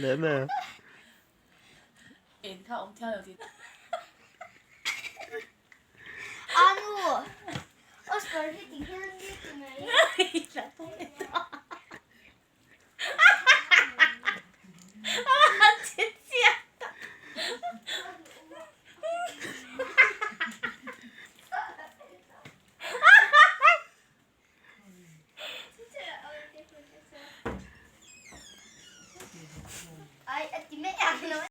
Leh mai a. En kha awm thiang lo tih. Anu, Oscar hi ti hian ni ti mai. Ai, a ti mai ang lo.